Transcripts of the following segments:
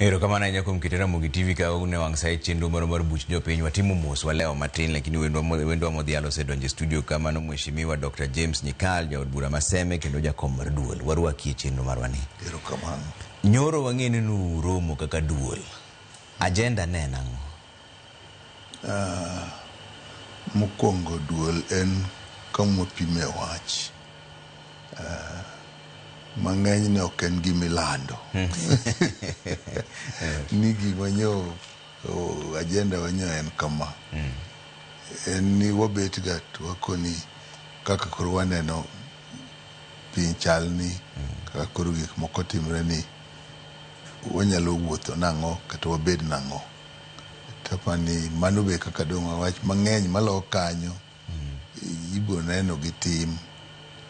Erokamano ahinya kuom kete Ramogi TV ka une wang' sa e chenro moro mar buch jopiny. Watimo mos walewo matin lakini wendwa wendwa modhial osedonjo e studio ka mano Mheshimiwa Dr. James Nyikal jaod bura ma Seme kendo jakom mar duol. Warwaki e chenro marwa ni. Erokamano. Nyoro wang'e ni nuromo kaka duol. Agenda ne en ang'o? Mokwongo duol en kama wapime wach. Mang'eny ne ok en gima ilando. Ni gima nyo agenda wa nyo en kama. En ni wabet ga to wakoni kaka koro waneno piny chal ni, kaka koro gik moko timre ni, wanyalo wuotho nang'o kata wabed nang'o. Tapani mano be kaka dong' wawach mang'eny maloyo kanyo ibiro neno gi tim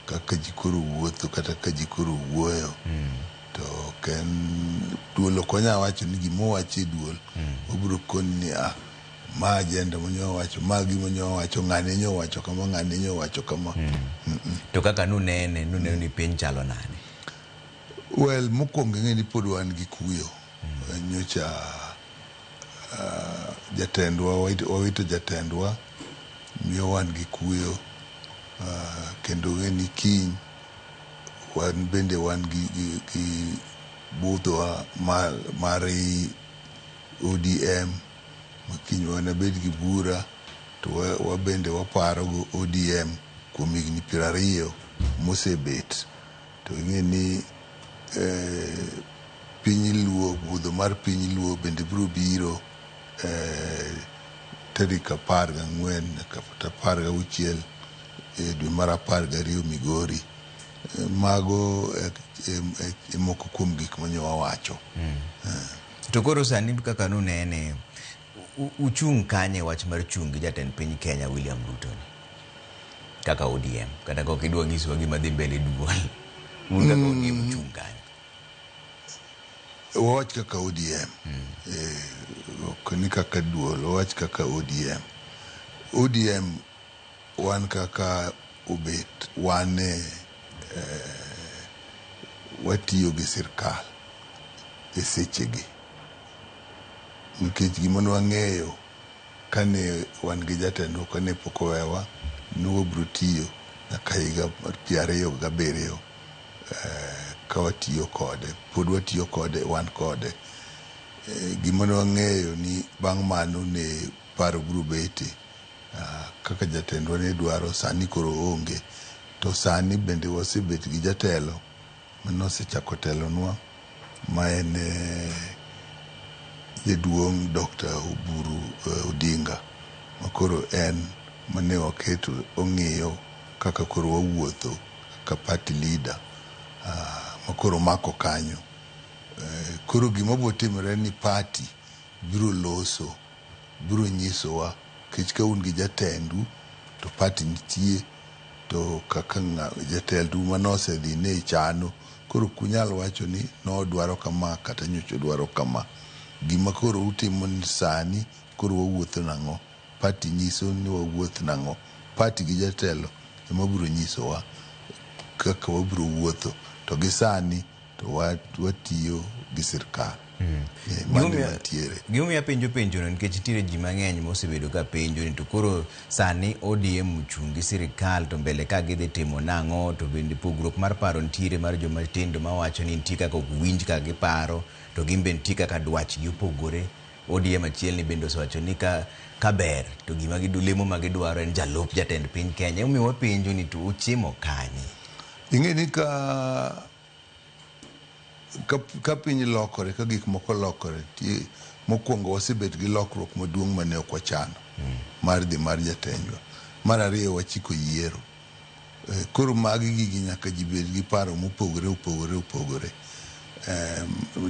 kaka ji koro wuotho kata kaka ji koro wuoyo. To ok en duol ok wanyal wacho ni gima owach e duol wabiro koni ni ah ma agenda manyo wacho ma gima nyo wacho ng'ane nyo wacho kama ng'ane nyo wacho kama. To kaka nunene nuneno ni piny chalo nade? Well, mokwongo ing'e ni pod wan gi kuyo. Nyocha jatendwa wawito jatendwa miyo wan gi kuyo kendo ing'e ni kiny wan bende wan gi budhwa mar ODM ma kiny wanabed gi bura to wabende waparo go ODM kuom higni 20 mosebet. To ing'e ni piny luo budho mar piny luo bende biro biro tarik 14 nyaka 16 e dwe mar 12 Migori. Mago e moko kuom gik manyo wawacho. To koro sani kaka nunene uchung' kanye wach mar chung' gi jatend piny Kenya William Ruto ni? Kaka ODM kata ka ok idwa nyisowa gima dhi mbele duol. Un kaka ODM uchung' kanye? Wawach kaka ODM. Ok ni kaka duol, wawach kaka ODM. ODM wan kaka obet wan e watiyo gi sirkal e sechegi. Nikech gima ne wang'eyo kane wan gi jatendwa kane pok owewa ni wabiro tiyo nyaka higa mar 27 ka watiyo kode. Pod watiyo kode wan kode. Gima ne wang'eyo ni bang' mano ne paro biro bete kaka jatendwa ne dwaro sani koro onge. To sani bende wasebet gi jatelo manosechako telonwa ma en jaduong' Dr. Oburu Odinga ma koro en mane waketo ong'iyo kaka koro wawuotho kaka party leader ma koro omako kanyo. Koro gima biro timore ni party biro loso, biro nyisowa nikech ka un gi jatendu to party nitie to kaka jatendu manosedhi ne chano koro ok unyal wacho ni nodwaro kama kata nyocha odwaro kama. Gima koro utimo ni sani koro wawuotho nang'o? Party nyiso ni wawuoth nang'o? Party gi jatelo ema biro nyisowa kaka wabiro wuotho. To gi sani to watiyo gi sirkal. Mano ema ntiere. Gimomiyo apenjo penjono nikech nitiere ji mang'eny mosebedo ka penjo ni to koro sani ODM ochung' gi sirikal to mbele ka gidhi timo nang'o to bende pogruok mar paro nitiere mar joma tindo mawacho ni nitie kaka ok winj kaka giparo to gin be nitie kaka dwachgi opogore. ODM achiel ni bende osewacho ni ka ber to gima lemo ma gidwaro en jalup jatend piny Kenya. Emomiyo wapenjo ni to uchimo kanye? Ing'e ni ka piny lokore, ka gik moko lokore, mokwongo wasebet gi lokruok maduong' mane ok wachano mar dhi mar jatendwa. Mar ariyo wachiko yiero. Koro magi gigi nyaka ji bed gi paro mopogore opogore opogore.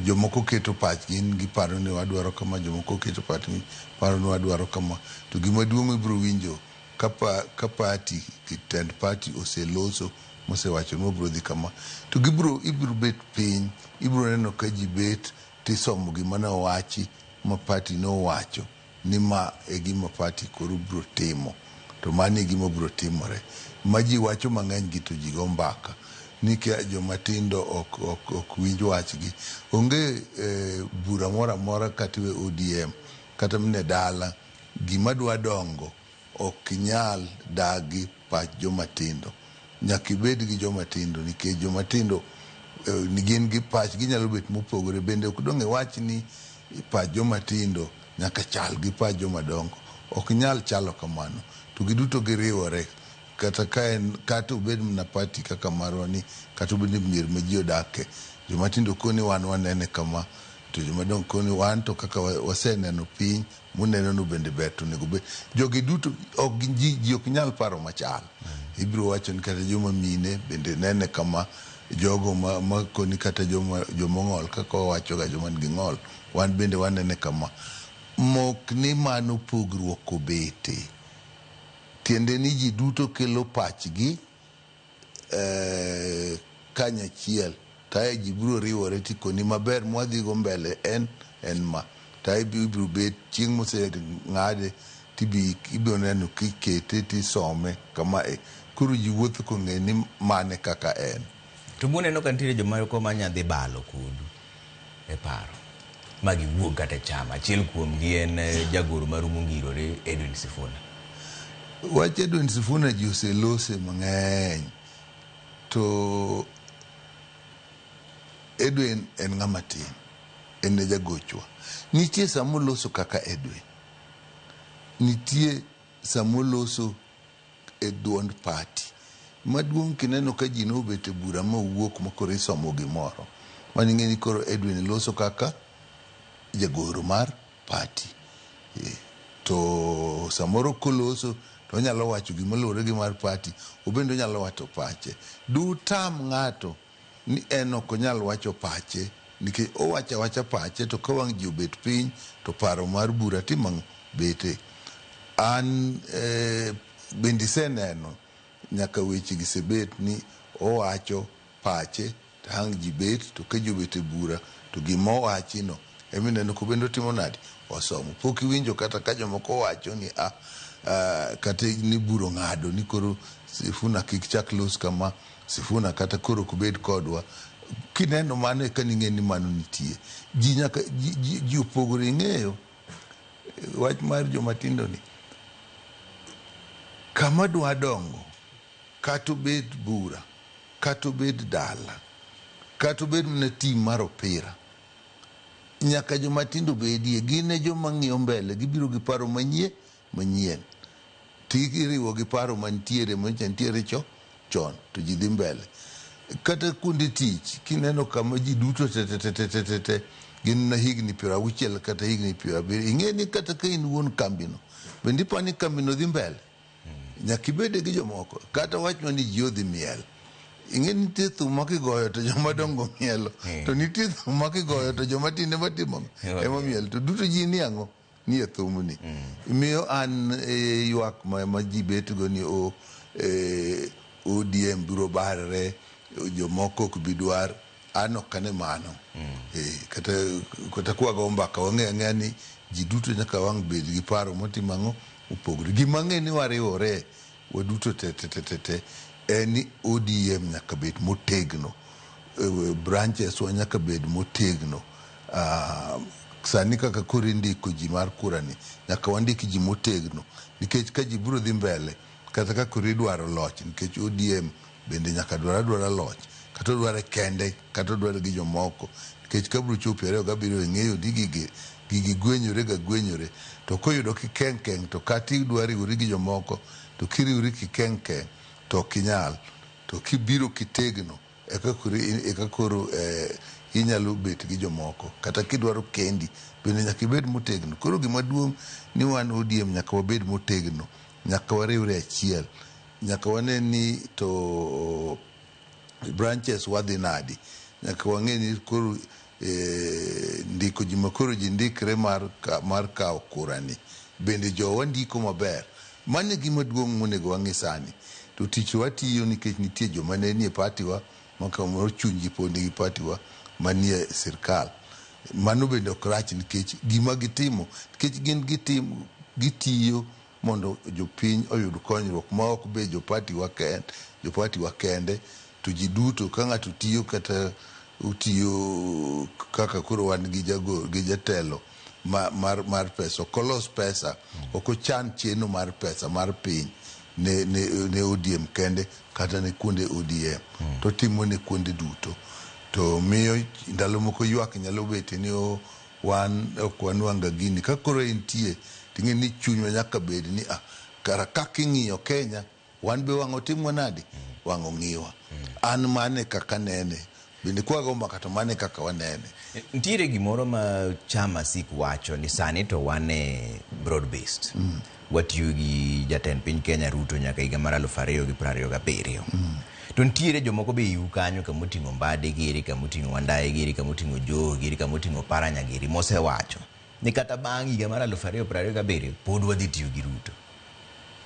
Jomoko keto pachgi ni giparo ni wadwaro kama, jomoko keto pachgi paro ni wadwaro kama. To gima duong' ibiro winjo ka party, tend party oseloso mosewacho ni wabiro dhi kama, to ibiro bet piny, ibiro neno ka ji bet tisomo gima ne owachi ma party nowacho ni ma e gima party koro biro timo. To mano e gima biro timore. Ma ji wacho mang'eny gi to ji go mbaka. ni kia joma tindo ok winj wachgi. Onge bura moro amora kata iwe ODM kata mana e dala, gima dwa dongo ok nyal dagi pach joma tindo. Nyaka ibed gi joma tindo nikech joma tindo gin gi pach ginyalo bet mopogore. Bende ok dong' iwach ni pach joma tindo nyaka chal gi pach joma dongo. Ok nyal chalo kamano. To giduto giriwore. Kata ka en kata obed mana party kaka marwa ni, kata obed ni mier ma ji odake, joma tindo koni wan wanene kama, to joma dongo koni wan to kaka waseneno piny muneno no bende ber to onego bed. Jogi duto ok ji ok nyal paro machal. Ibiro wacho ni kata joma mine bende nene kama, jogo ma koni kata joma ng'ol kaka wawacho ga joma nigi ng'ol, wan bende wanene kama. Mok ni mano pogruok obete. Tiende ni ji duto kelo pachgi kanyachiel. Tae ji biro riwore tikoni maber mwadhigo mbele en ma. Tae ibiro bet chieng' moseng'ade tibiro neno kikete tisome kama e. Koro ji wuotho kong'e ni mane kaka en. To buneno ka nitiere jomoko ma dhi balo kodu e paro ma giwuog kata e chama. Achiel kuomgi en jagoro maru mongirore Edwin Sifuna. Wach Edwin Sifuna ji oselose mang'eny. To Edwin en ng'ama tin, en e jagochwa. Nitie samoloso kaka Edwin. Nitie samoloso e duond party. Maduong' kineno ka ji nobet e bura ma owuok ma koro isomo gimoro. Mano ing'e ni koro Edwin loso kaka jagoro mar party. To samoro koloso to onyalo wacho gima luwore gi mar party, obende onyalo wacho pache. Dutam ng'ato ni en ok onyal wacho pache nikech owacho awacha pache to ka wang' ji obet piny to paro mar bura timo ang'o? Bete. An bende iseneno nyaka weche gi sebet ni owacho pache to ang' ji bet to ka ji obet e bura to gima owachi no emineno kobende otimo nadi? Osomo. Pok iwinjo kata ka jomoko wacho ni kata ni bura ong'ado ni koro Sifuna kik chak los kama, Sifuna kata koro ok bed kodwa. Kineno mano eka ning'e ni mano nitie. Ji nyaka ji opogore ing'eyo wach mar joma tindo ni kama dwa dongo kata obed bura, kata obed dala, kata obed mana tim mar opira, nyaka joma tindo bedie. Gin e joma ng'iyo mbele, gibiro gi paro manyien. Tiriwo gi paro mantiere manyicha nitiere chon to ji dhi mbele. Kata kuonde tich kineno kama ji duto te gin na higni 60 kata higni 70, ing'e ni kata ka in wuon kambino bende iparo ni kambino dhi mbele. Nyaka ibede gi jomoko. Kata wachwa ni ji odhi miel, ing'e ni nitie thum ma kigoyo to joma dongo mielo, to nitie thum ma kigoyo to joma tindo ema timo ema miel, to duto ji ni ang'o? Ni e thumni. Miyo an ywak ma ji betgo ni ODM biro barre, jomoko ok bi dwar. An ok ane mano. Kata kwago mbaka wang'eyo ang'eya ni ji duto nyaka wang' bed gi paro motimo ang'o? Opogore. Gima ang'e ni wariwore waduto te en ni ODM nyaka bed motegno. Branches wa nyaka bed motegno. Sani kaka koro indiko ji mar kura ni, nyaka wandik ji motegno. Nikech ka ji biro dhi mbele, kata ka koro idwaro loch, nikech ODM bende nyaka dwar adwara loch, kata odware kende, kata odware gi jomoko. Nikech ka biro chopo 27 ing'eyo ni gigi gwenyore ga gwenyore. To koyudo kikeng' keng' to kata idwa riwori gi jomoko, to kiriwori kikeng' keng' to ok inyal. To kibiro kitegno, eka koro inyalo bet gi jomoko. Kata kidwaro kendi, bende nyaka ibed motegno. Koro gima duong' ni wan ODM nyaka wabed motegno, nyaka wariwre achiel, nyaka wane ni to branches wadhi nadi, nyaka wang'e ni koro ndiko ji makoro ji ndikre mar kawo kura ni, bende jowa ndiko maber. Mano e gima duong' monego wang'i sani. To tich watiyo nikech nitie joma ne nie party wa ma kamoro chuny ji pod nigi party wa manie sirkal. Mano bende ok rach nikech gima gitimo, nikech gin gitiyo mondo jopiny oyud konyruok ma ok be jopati wa kende, To ji duto ka ng'ato tiyo kata otiyo kaka koro wan gi jagoro gi jatelo mar pesa, ok olos pesa, ok ochan cheno mar pesa mar piny ne ODM kende kata ne kuonde ODM, to timo ne kuonde duto. To miyo ndalo moko ywak nyalo betie ni wan ok wanwang'a gini. Ka koro entie, ting'e ni chunywa nyaka bed ni kara kaka ing'iyo Kenya, wan be wang' otimwa nadi? Wang' ong'iwa. An mane kaka nene. Bende kwago mbaka to mane kaka wanene. Nitiere gimoro ma chama sik wacho ni sani to wan e broad based. Watiyo gi jatend piny Kenya Ruto nyaka higa mar 2027. To nitiere jomoko be iu kanyo kamoting'o Mbadi giri, kamoting'o Wandayi giri, kamoting'o Joho giri, kamoting'o Paranya giri, mosewacho ni kata bang' higa mar 2027 pod wadhi tiyo gi Ruto.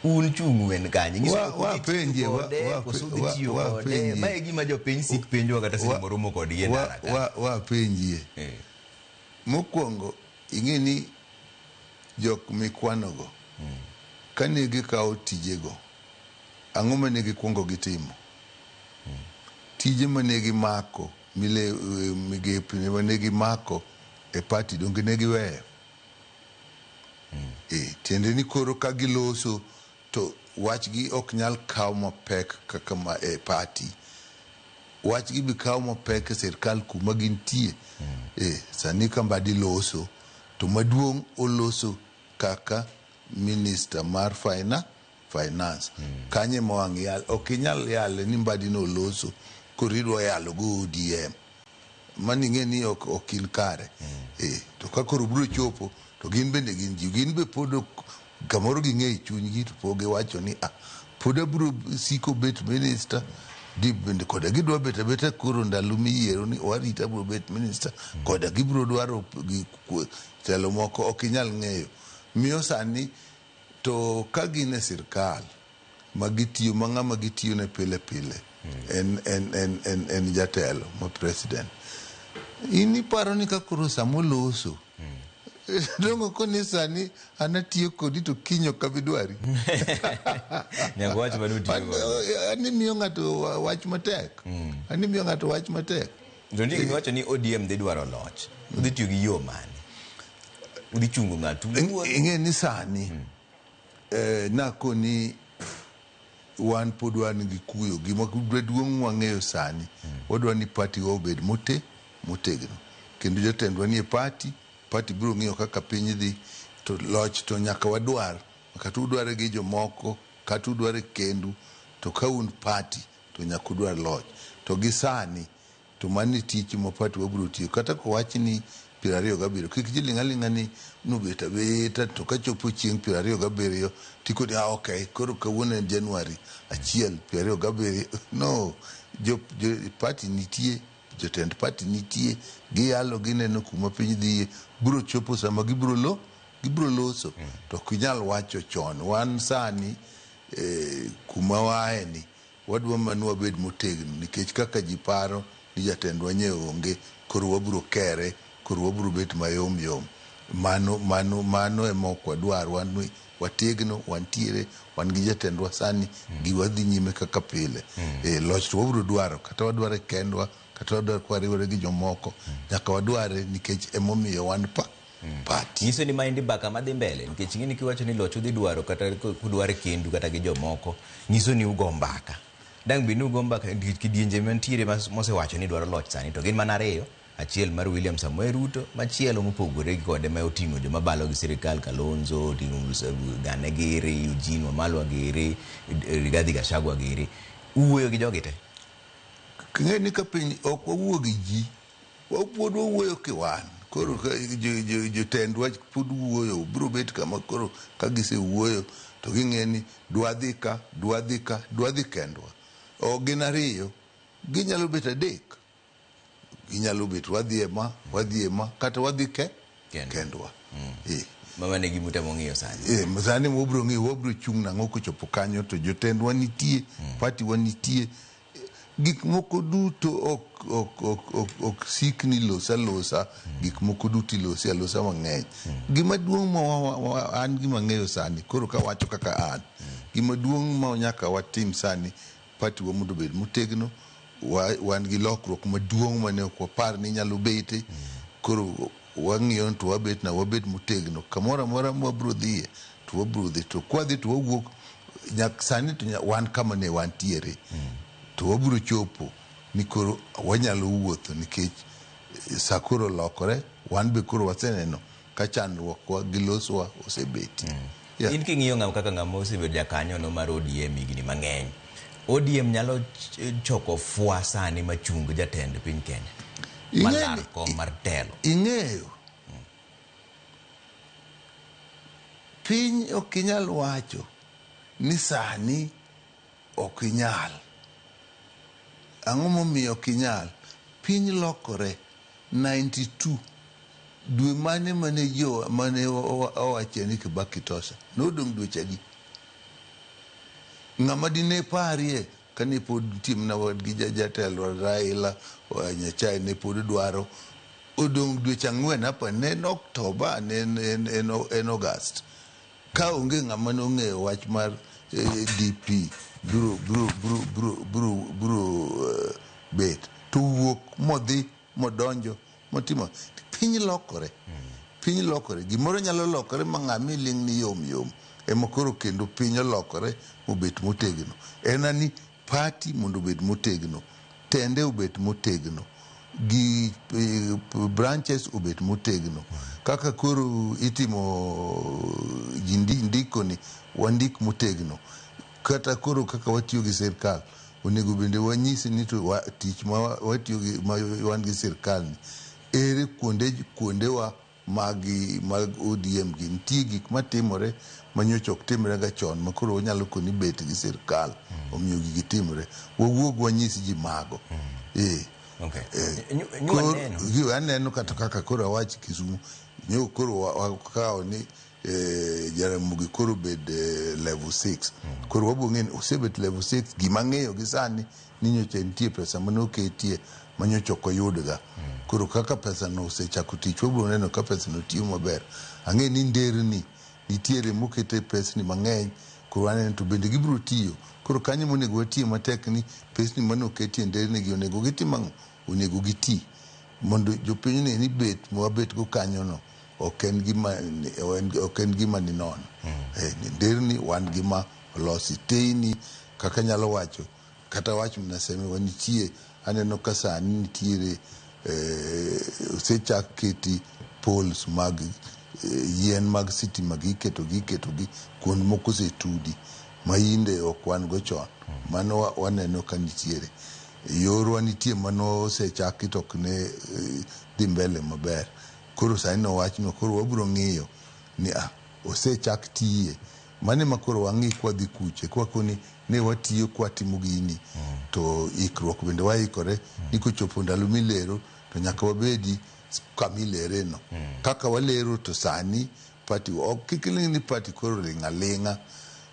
Un chung'u en kanye? Nyiso ni ok udhi tiyo kode, koso udhi tiyo kode? Ma e gima jopiny sik penjowa kata seche moromo kodgi e ndara ka. Wapenjie. Mokwongo, ing'e ni jok mikwanogo, kane gikawo tijego, ang'o mane gikwongo gitimo? Tije mane gimako, migepe mane gimako e party donge ne giweyo? Tiende ni koro ka giloso to wachgi ok nyal kaw mapek kaka ma e party. Wachgi bi kaw mapek e sirkal kuma gintie. Sani ka Mbadi loso to maduong' oloso kaka minister mar finance. Kanye ma wang' yal, ok inyal yale ni Mbadi no oloso koro idwa yalo go ODM. Mano ing'e ni ok in kare. To ka koro biro chopo to gin bende gin ji, gin be pod kamoro ging'e e chunygi to pod giwacho ni pod abiro siko bet minister, di bende koda gidwa bet abeta koro ndalo miyiero ni warita abiro bet minister, koda gibiro dwaro telo moko ok inyal ng'eyo. Miyo sani to ka gin e sirkal ma gitiyo, ma ng'ama gitiyo ne pile pile en jatelo ma president. In iparo ni ka koro samoloso dongo koni sani an atiyo kodi to kiny ok abi dwari. Nyaka wach mane utiyo godo. An imiyo ng'ato wach matek. An imiyo ng'ato wach matek. To nitie gima iwacho ni ODM dhi dwaro loch. Udhi tiyo gi yo mane? Udhi chungo ng'atu owuon? Ing'e ni sani nakoni wan pod wan gi kuyo. Gima duong' wang'eyo sani, wadwa ni party wa obed motegno. Kendo jotendwa nie party, party biro ng'iyo kaka piny dhi, to loch to nyaka wadwar. Kata udware gi jomoko, kata udware kendu, to ka un party to nyaka udwar loch. To gi sani, to mano e tich ma party wabiro tiyo. Kata kowach ni 27, kik ji ling' aling'a ni nobet abeta, to kachopo chieng' 27, tikoni, okay, koro kawuono en January 1, 27. No, jo party nitie, jotend party nitie, giyalo, gineno kuma piny dhiye, biro chopo sama gibiro loso. To ok inyal wacho chon. Wan sani, kuma wae ni, wadwa mana wabed motegno, nikech kaka ji paro ni jatendwa nye onge, koro wabiro kere, koro wabiro bet mayom yom. Mano ema ok wadwar. Wan wategno, wantiere, wan gi jatendwa sani, gi wadhi nyime kaka pile. Loch to wabiro dwaro, kata wadware kendwa, kata wadware kwariwore gi jomoko, nyaka wadware nikech emomiyo wan party. Nyiso ni maendi mbaka madhi mbele, nikech ing'e ni kiwacho ni loch udhi dwaro kata kudware kendu kata gi jomoko, nyiso ni ugo mbaka. Dang' bed ni ugo mbaka nikech kidienje mantiere mosewacho ni dwaro loch sani to gin mana ariyo, achiel mar William Samoei Ruto, machielo mopogore gi kode ma oting'o joma balo gi sirikal, Kalonzo, oting'o Gane giri, Eugene Wamalwa giri, Rigathi Gachagua giri. Uwuoyo gi jogi te? Ng'e ni ka piny ok wawuo gi ji, pod wawuoyo kiwan. Koro ka jotendwa pod wuoyo, biro bet kama koro ka gisewuoyo to ging'e ni dwa dhi ka, dwa dhi ka, dwa dhi kendwa. Ok gin ariyo, ginyalo bet adek. Ginyalo bet wadhi e ma, wadhi e ma, kata wadhi kendwa. Mama ne gimutemo ng'iyo sani. Sani wabiro ng'iyo, wabiro chung' nang'o kochopo kanyo to jotendwa nitie, party wa nitie. Gik moko duto ok sik ni losa losa, gik moko duto ilosi alosa mang'eny. Gima duong' ma an gima ang'eyo sani, koro kawacho kaka an, gima duong' ma nyaka watim sani, party wa mondo obed motegno, Wan gi lokruok maduong' mane ok wapar ni nyalo bete. Koro wang'iyo to wabet na wabet motegno. Kamoro amora mwabro dhiye to wabro dhi. To kwadhi to wawuok nyak sani to wan kama ne wantiere. To wabro chopo ni koro wanyalo wuotho nikech sa koro olokore, wan be koro waseneno ka chandruok wa gi loswa osebeti. Yeah. In king'iyo ng'am kaka ng'ama osebedo jakanyo no mar ODM higni mang'eny, ODM nyalo choko fwa sani machung jatend piny Kenya malar kom mar telo. Ing'eyo piny ok inyal wacho ni sani ok inyal. Ang'o momiyo ok inyal? Piny lokore 92 dwe mane mane jo mane owache ni Kibaki tosha nodong' dweche adi? Ng'ama dine parie kane pod nitie mana wadgi jatelo Raila Nyachae ne pod dwaro odong' dweche ang'wen apa ne en Oktoba ne en August ka onge ng'ama nong'eyo wach mar DP bro bet to wuok modhi modonjo motimo piny lokore. Piny lokore gimoro nyalo lokore ma ng'ama iling' ni yom yom ema koro kendo piny olokore mobet motegno. En ani party mondo obed motegno, tende obet motegno, gi branches obet motegno. Kaka koro itimo ji ndiko ni wandik motegno. Kata koro kaka watiyo gi sirkal onego bende wanyisi ni to tich ma watiyo gi ma wan gi sirkal ni ere kuondewa mag ODM gi nitie gik matimore manyocha ok timre ga chon ma koro wanyalo koni bet gi sirkal omiyo gigi timre. Wawuog wanyis ji mago. Okay. Aneno kata kaka koro awach Kisumu nyo koro wakawo ni Jaramogi koro bed level 6. Koro wabiro ng'eyo ni osebet level 6 gima ang'eyo gi sani ni nyocha nitie pesa mane oketie manyocha ok oyudga. Koro kaka pesa no osechako tich wabiro neno ka pesa no tiyo maber. Ang'e ni nderni nitiere mokete pesni mang'eny koro aneno to bende gibiro tiyo. Koro kanyo monego watiye matek ni pesni mane oketie nderni gi onego gitim ang'o? Onego giti mondo jopiny one ni bet mwabet go kanyo no ok en gima ni nono. Nderni wan gima olosi teyni kaka nyalo wacho kata wach mana seme wanitie aneno ka sani nitiere osechak keti poles mag yien mag sitima gi iketo gi kuond moko osetudi ma inde ok wan go chon. Mano waneno ka nitiere. Yorwa nitie mano osechaki to ok ne dhi mbele maber. Koro sani nowachno koro wabiro ng'iyo ni osechak tiye. Mano ema koro wang'i kwadhi kuche kwakoni ne watiyo kwatimo gini to ikruok bende waikore ni kochopo ndalo milero to nyaka wabedi kamilere no. Kaka walero to sani party ok kik iling' ni party koro ling' aling'a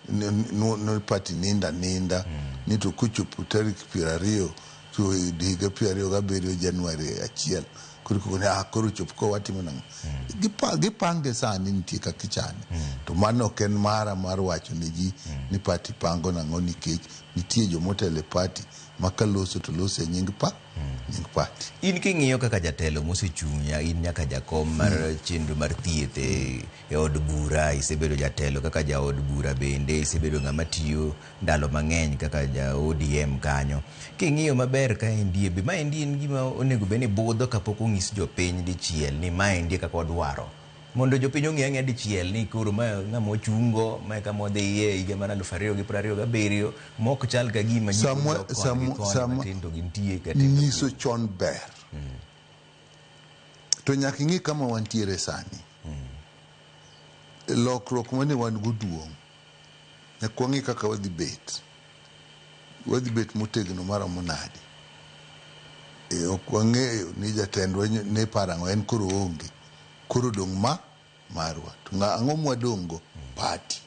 no party ninda ninda ni to kochopo tarik 20 to higa 27 Januari 1 koro koni koro chop ko watimo nang'o. Gipange sani nitie kaka ichane. To mano ok en mara mar wacho ne ji ni party pango nang'o nikech nitie jomotelo e party ma kaloso to loso e nying nying party. In king'iyo kaka jatelo mosechung' in nyaka jakom mar chenro mar thieth e od bura, isebedo jatelo kaka jaod bura bende, isebedo ng'ama tiyo ndalo mang'eny kaka ja ODM kanyo. King'iyo maber kaendi be maendi en gima onego bed ni budho kapok onyis jopiny dichiel ni maendi e kaka wadwaro. Mondo jopiny ong'e ang'eya dichiel ni koro ma ng'ama ochungo, ma e kama odhiye higa mar 2027 mok chal ka gima ji dok koni gi koni matin to gintie kata nyiso chon ber. To nyaka ing'i kama wantiere sani. Lokruok mane wan go duong'. Nyaka wang'i kaka wadhi bet. Wadhi bet motegno maromo nade. Ok wang'eyo ni jatendwa ne paro ang'o en koro oonge. Koro dong' ma marwa. To ang'o mwadong' go? Party.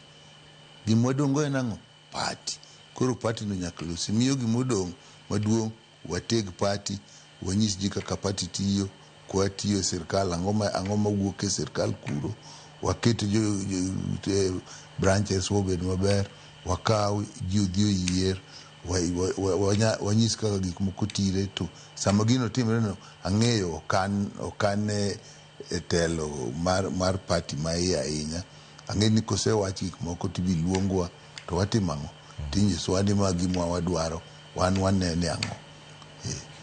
Gima wadong' go en ang'o? Party. Koro party no nyaka losi. Miyo gimodong' maduong' wateg party, wanyis ji kaka party tiyo, kwa tiyo e sirkal, ang'o mawuok e sirkal kuro, waket jo branches obed maber, wakaw ji odhi oyier, Wanyis kaka gik moko tire to sama gino timre no ang'eyo ok an e telo mar party ma iye ahinya. Ang'e ni kosewach gik moko tibi luongwa to watimo ang'o? Tinyisowa ni ma gima wadwaro wan wanene ang'o.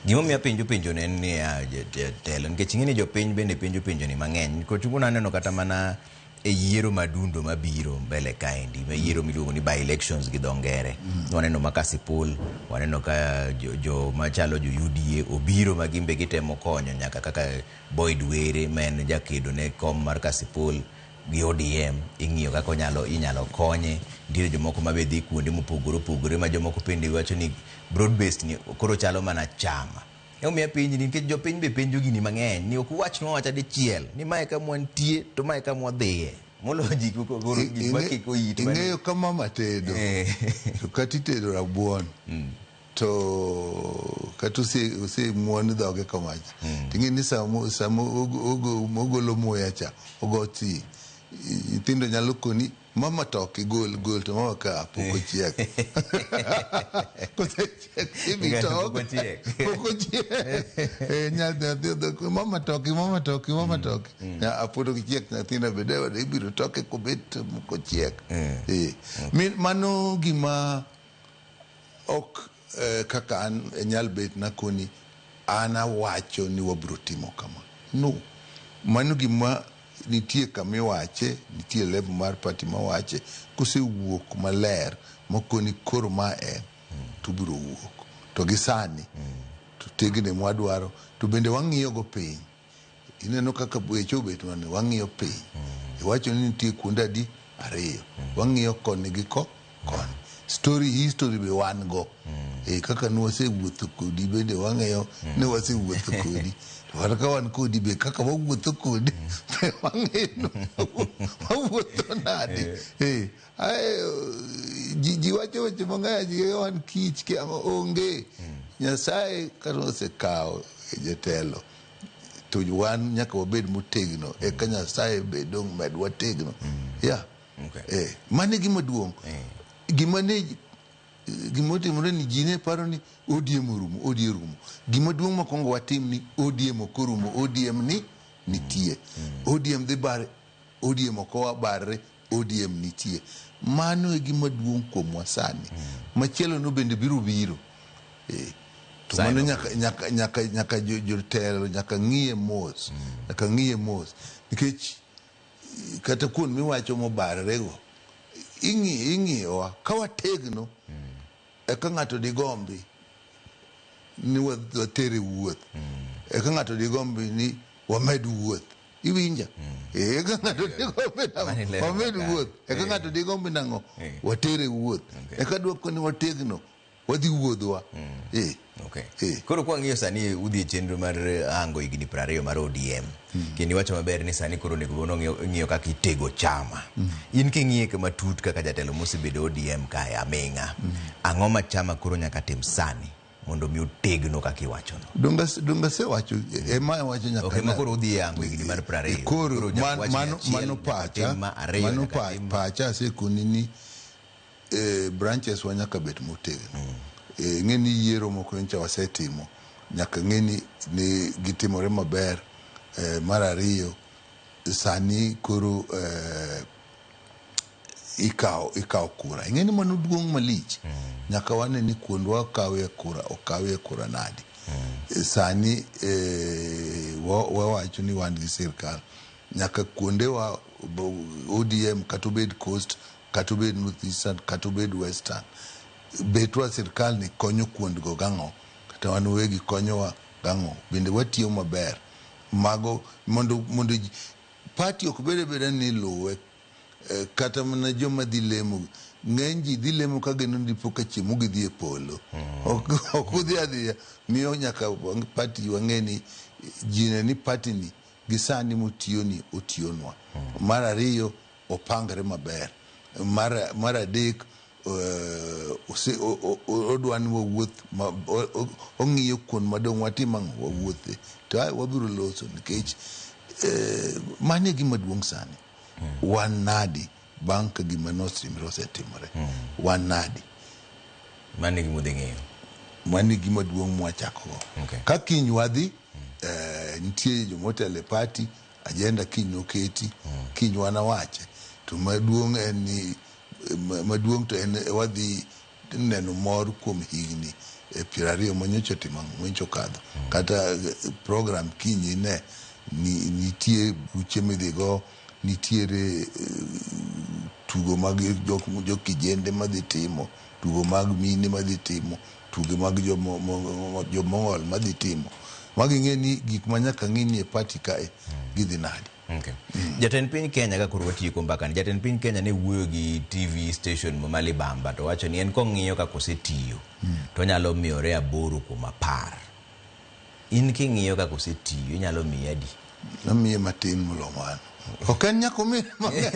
Gimomiyo apenjo penjo ne en niya jatelo nikech ing'e ni jopiny bende penjo penjo ni mang'eny nikech wuon aneno kata mana e yiero madundo mabiro mbele kaendi ma yiero miluongo ni by elections gi dho ngere. Waneno ma Kasipul, waneno ka jo machalo jo UDA obiro ma gin be gitemo konyo nyaka kaka Boyd Were ma en jakedo ne kom mar Kasipul gi ODM ing'iyo kaka inyalo konye. Nitiere jomoko ma be dhi kuonde mopogore opogore ma jomoko bende wacho ni broad based ni koro chalo mana chama. Emomiyo apenji ni nikech jopiny be penjo gini mang'eny ni ok uwachnwa awacha dichiel ni mae kama wantie to mae kama wadhiye. Moloyo ji koro gik makiko it Ing'eyo ka mama tedo to kata itedo rabuon to kata osemuon dhoge kamacha ting'e ni sama ogolo muya cha ogo thi nyithindo nyalo koni mama toki gol gol to mama ka pok ochiek kosechiek ibi tok pok ochiek nyathi mama toki mama toki mama toki apod ok chiek nyathina bende ibiro toke kobet kochiek. Mano gima ok kaka an nyal bet nakoni an awacho ni wabiro timo kama. No. Mano gima nitie kama iwache, nitie level mar party mawache, kosewuok maler mokoni koro ma en, to obiro wuok. To gi sani, to tegne mwadwaro, to bende wang'iyo go piny. Ineno kaka weche obet mane wang'iyo piny. Iwacho ni nitie kuonde adi? Ariyo. Wang'iyo koni gi koni. Story history be wan go. Kaka nwasewuotho kodi bende wang'eyo ni wasewuotho kodi. To kata ka wan kodi be kaka wawuotho kodi be wang'eyo wawuotho nade. Ji wacho weche mang'eny ji wan kich kia onge. Nyasaye kata osekawo jatelo to wan nyaka wabed motegno eka Nyasaye be dong' med wategno. Yeah. Mano e gima duong'. Gima ne gimotimore ni ji ne paro ni ODM orumo, ODM orumo. Gima duong' mokwongo watim ni ODM ok orumo, ODM ni nitie. ODM dhi bare, ODM ok obarre, ODM nitie. Mano e gima duong' kuomwa sani. Machielo no bende biro biro. To mano nyaka jotelo nyaka ng'iye mos. Nyaka ng'iye mos. Nikech kata kuond miwacho mobarre go, ing'iyowa ka wategno eka ng'ato digombi ni watere wuoth. Eka ng'ato digombi ni wamed wuoth. Iwinja? Eka ng'ato digombi wamed wuoth. Eka ng'ato digombi nang'o? Watere wuoth. Eka dwoko ni wategno wadhi wuodhwa. Koro kwang'iyo sani udhi e chenro mar hango higni 20 mar ODM. Kendo iwacho maber ni sani koro onego bed ng'iyo kaka itego chama. In king'iye matut kaka jatelo mosebedo ODM kae aming'a. Ang'o ma chama koro nyaka tim sani mondo mi otegno kaka iwachono? Donga asewacho ema awacho nyaka. Okay, ma koro udhi e hango higni mar 20. Koro mano pacha, mano pacha asekoni ni branches wa nyaka bet motegno. Ng'e ni yiero moko nyocha wasetimo nyaka ng'e ni gitimore maber. Mar ariyo sani koro ikawo kura. Ing'e ni mano duong' malich. Nyaka wane ni kuondwa okawie kura nadi. Sani wawacho ni wan gi sirkal. Nyaka kuondewa ODM kata obed Coast, kata obed North Eastern, kata obed Western, betwa sirkal ni konyo kuondgo gang'o, kata wan wegi konyowa gang'o, bende watiyo maber. Mago mondo party ok bed abeda ni luwe, kata mana joma dhi lemo, ng'eny ji dhi lemo ka geno ni dipo ka chiemo gidhi e polo. Ok udhi adhiya, miyo nyaka party wang'e ni ji ne ni party ni gi sani motiyo ni otiyonwa. Mar ariyo opangre maber. Mar adek odwa ni wawuoth, ong'iyo kuond madong' watim ang'o wawuothe to wabiro loso nikech mano e gima duong' sani. Wan nadi bang' ka gima notimore osetimore. Wan nadi. Mano e gima udhi ng'iyo. Mano e gima duong' mwachakogo. Okay. Ka kiny wadhi, nitie jomotelo e party, agenda kiny noketi, kiny wanawache. To maduong' en ni, maduong' to en wadhi neno mor kuom higni 20 manyocha otimo ang'o, manyocha okadho. Kata program kiny ine, nitie buche midhi go, nitiere tugo mag jo kijende madhi timo, tugo mag mine madhi timo, tugo mag jomong'ol madhi timo. Magi ing'e ni gik ma nyaka ng'i ni e party kae gidhi nade. Okay. Jatend piny Kenya ka koro watieko mbakani, jatend piny Kenya ne wuoyo gi TV station ma Malibamba to wacho ni en kong'iyo kaka osetiyo to onyalo miyore 8 kuom 10. In king'iyo kaka osetiyo inyalo miye adi? Namiye matin molo mano. Ok en nyaka omiye mang'eny.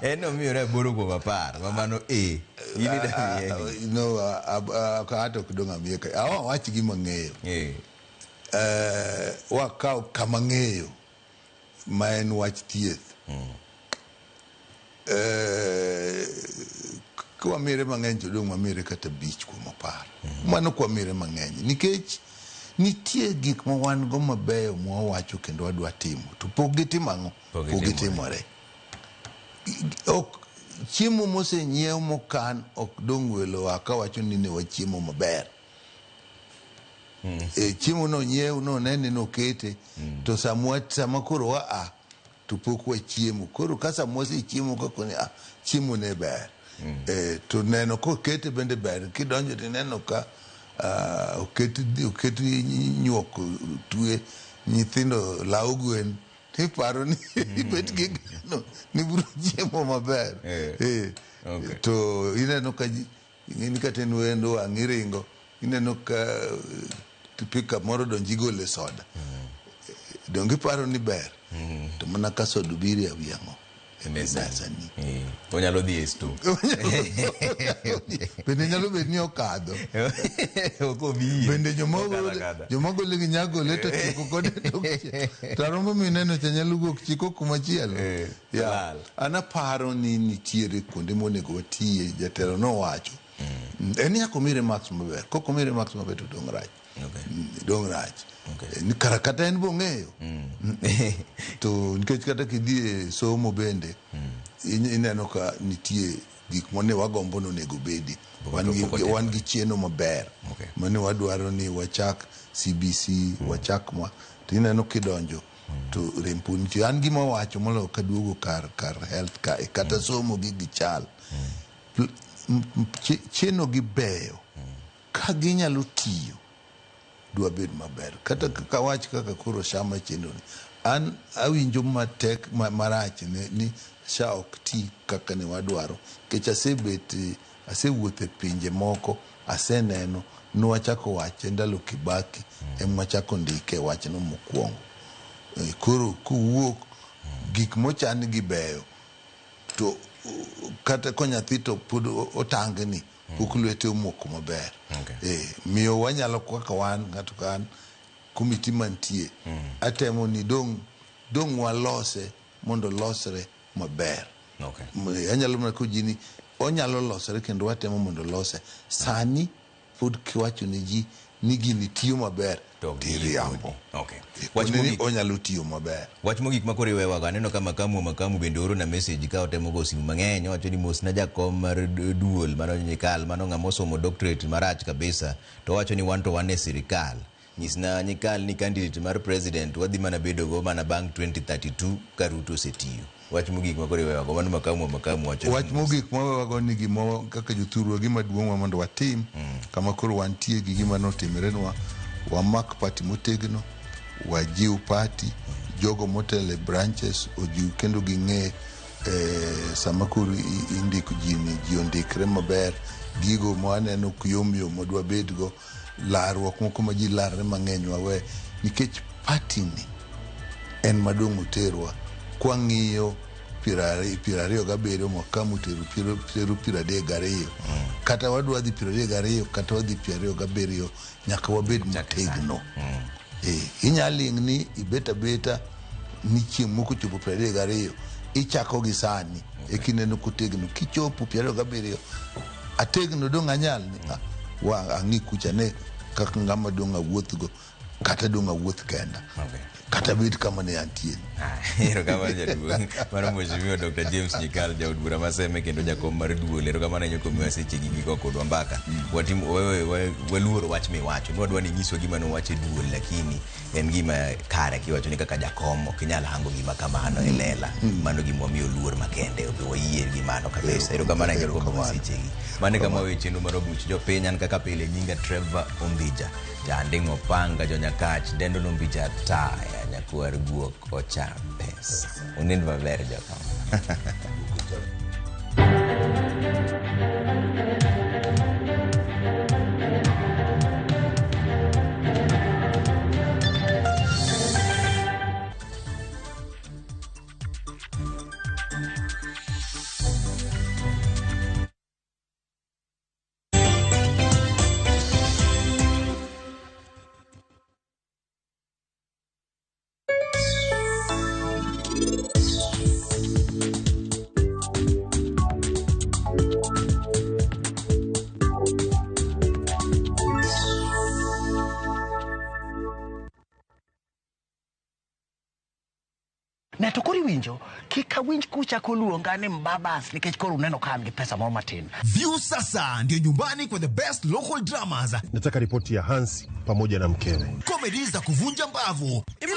En omiyore 8 kuom 10, ma mano A. In ida miye adi? No, kata ok dong' amiye ka. Awa wach gima ang'eyo. Wakaw kama ang'eyo ma en wach thieth. Kwamire mang'eny to dong' wamire kata 5 kuom 10. Mano kwamire mang'eny nikech nitie gik ma wan go mabeyo mwawacho kendo wadwa timo to pok gitimo ang'o? Pok Pok gitimore. gitimore. Ok chiemo mosenyiew mokan ok dong' welo wa kawacho ni ne wachiemo maber. Chiemo no nyiew no nene nokete to sama koro wa a to pok wachiemo. Koro ka sama wasechiemo kako ni chiemo ne ber. To neno kokete bende ber. Kidonjo tineno ka oket nyuok twe nyithindo lawo gwen tiparo ni ibet gi geno ni biro chiemo maber. To ineno ka ji ing'eni kata en wendo wang' iringo ineno ka pickup moro donjo igole soda. Donge iparo ni ber? To mana ka soda obiro e wi ang'o? E mesa ni. Onyalo dhi e store. Bende nyalo bet ni okadho. Ok obi. Bende Okadho akadha. joma gole gi nyagole to chiko kode to to arombo mineno cha nyalo wuok chiko kuma chielo. Ya. Lal. An aparo ni nitiere kuonde monego watiye, jatelo nowacho. En nyaka omire marks maber. Kok omire marks maber to dong' rach. Dong' rach. Ni kara kata en bong'eyo. To nikech kata kidhi e somo bende, ineno ka nitie gik mane wagombo ni onego bedi. Wan gi chieno maber. Mane wadwaro ni wachak CBC, wachak ma. To ineno kidonjo to rem pod nitie. An gima wacho moloyo kaduogo kar health kae, kata somo gi gichal. Chieno gi beyo. Ka ginyalo tiyo, dwa bed maber. Kata kaka wach kaka koro SHA machendo ni, an awinjo matek marach ni SHA ok ti kaka ne wadwaro. Nikech asewuotho e pinje moko, aseneno, nwachako wache ndalo Kibaki, ema wachako ndike wachno mokwongo. Koro kowuok, gik mochan gi beyo, to kata ko nyathi to pod otangni, pok lwete omoko maber. Miyo wanyalo kaka wan, ng'ato ka an, komiti mantie, atemo ni dong' walose mondo losre maber. Anyalo mana ko ji ni onyalo losre kendo watemo mondo lose. Sani pod kiwacho ne ji ni gini tiyo maber, To ok tiriambo. Wach Kone ni mogik. onyalo tiyo maber. Wach mogik ma koro iwewago, aneno ka Makamu bende oro na message ka otemo go simu mang'eny, owacho ni mosna jakom mar duol mano Nyikal, mano ng'ama osomo doctorate marach kabisa, to owacho ni wan to wan e sirikal. Nyisna Nyikal ni candidate mar president wadhi mana bedo go mana bang' 2032 ka Ruto osetiyo. Wach mogik ma koro iwewago, mano Makamu wacho ni Wach mogik ma wawewago ni gima kaka jothurwa gima duong' wa mondo watim, kama koro wantie gi gima notimorenwa, wamak party motegno, wajiw party, jogo motelo e branches ojiw kendo ging'e, sama koro indiko ji ni ji ondikre maber, gigo ma waneno yom yom ma dwabedgo, larruok moko ma ji larre mang'eny wawe, nikech party ni en madong' oterwa. Kwang'iyo 27 Makamu tero 32. Kata wadwa dhi 32, kata wadhi 27, nyaka wabed motegno. Inya ling' ni ibet abeta ni chieng' moko chopo 32, Ichako gi sani e kineno kotegno kichopo 27 ategno dong' anyal ni wa ang'i kucha ne kaka ng'ama dong' awuothgo kata dong' awuoth kenda. Kata bed kama ne antie. Erokamano jaduong'. Mano Mheshimiwa Dr. James Nyikal, jaod bura ma Seme kendo jakom mar duol. Erokamano ahinya kuom miyowa seche gi gi kodwa mbaka. Watim waluoro wach miwacho. Nwadwa ni inyiswa gima nowacho e duol, lakini en gima kare kiwacho ni kaka jakom ok inyal hango gima kamano e lela. Mano gima wamiyo luor makende, obe wayie gi mano kabisa. Erokamano ahinya kuom miyowa sechegi. Mano e kama wawe chenro mar buch jopiny. An kaka pile nyinga Trevor Ombija. Janding' Opanga, Jonyakach, Dendo Nombija Taya, nyakwar guok ocham pesa. Unind maber jokama. Ne to koro iwinjo kik awinj kuchako luonga ni mbabas nikech koro uneno ka an gi pesa moro matin. Viusasa ndio nyumbani kwa the best local dramas. Nataka ripoti ya Hansi pamoja na mkewe. Comedy za kuvunja mbavu.